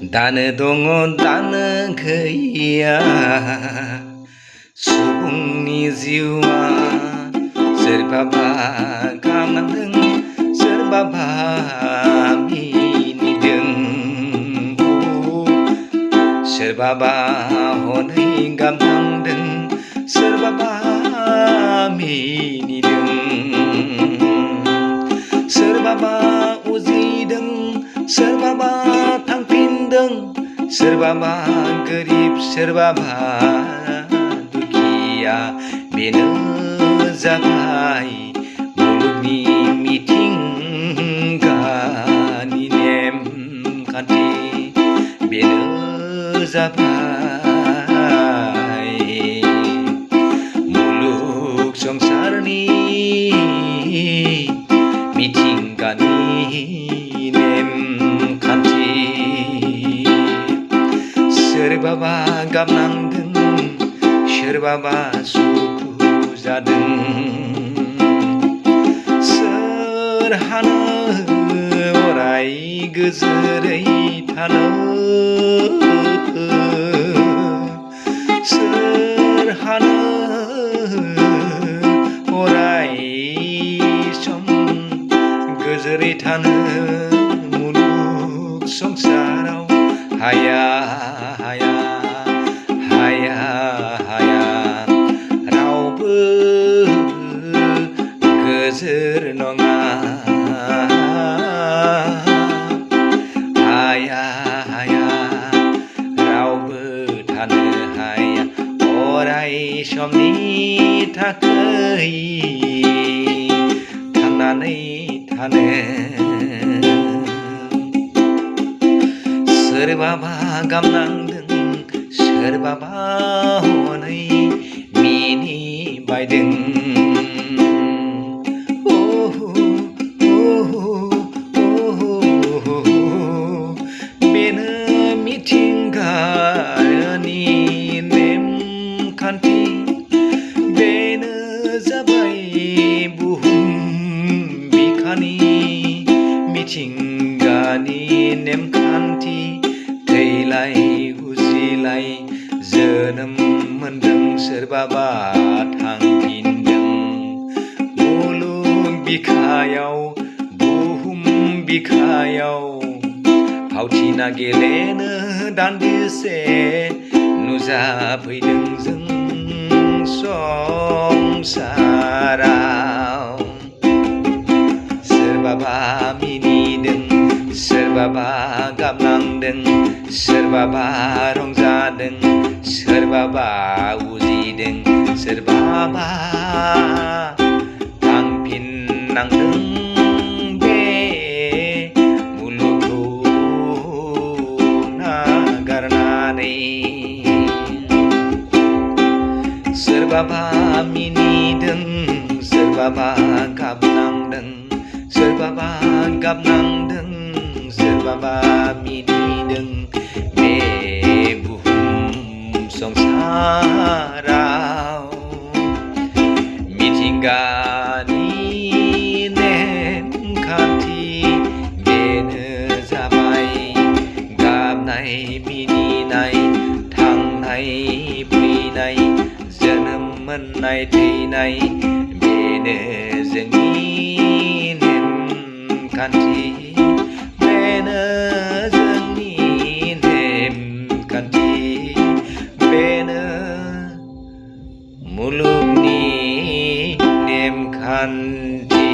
दानो दङ दानो गैया सुबुंनि जिउआ सोरबाबा गाबनांदों सोरबाबा मिनिदों सोरबाबा हनै गाबनांदों सोरबाबा मिनिदों सोरबाबा उजिदों सोरबाबा थांफिनदों सोरबाबा गोरिब सोरबाबा दुखिया बेनो जाबाय मुलुगनि मिथिंगानि नेमखान्थि बेनो जाबाय मुलुग संसारनि मिथिंगानि नेमखान्थि सोरबाबा गाबनांदों सोरबाबा सुखु जादों सोरहानो अराय गोजोरै थानो सोरहानो अराय सम गोजोरै थानो मुलुग संसाराव हाया हाया हाया हाया रावबो गोजोर नङा हाया हाया रावबो थानो हाया अराय समनि थाखाय थांनानै थानो सोरबाबा गाबनांदों सोरबाबा हनै मिनिबायदों बेनो मिथिंगानि नेमखान्थि बेनो जाबाय बुहुम बिखानि मिथिंगानि नेमखान्थि थैलाय उजिलाय जोनोम मोनदों सोरबाबा थांफिनदों मुलुग बिखायाव बुहुम बिखायाव फावथिना गेलेनो दान्दिसे नुजाफैदों जों संसाराव सोरबाबा मिनिदों सोरबाबा गाबनांदों सोरबाबा रंजादों सोरबाबा उजिदों सोरबाबा थांफिननांदों बे मुलुगखौ नागारनानै सोरबाबा मिनिदों सोरबाबा गाबनांदों सोरबाबा गाबनांदों सोरबाबा मिनिदों बे बुहुम संसाराव मिथिंगानि नेमखान्थि बेनो जाबाय गाबनाय मिनिनाय थांनाय फैनाय जोनोम मोननाय थैनाय बेनो जोंनि नेमखान्थि बेनो जोंनि नेमखान्थि बेनो मुलुगनि नेमखान्थि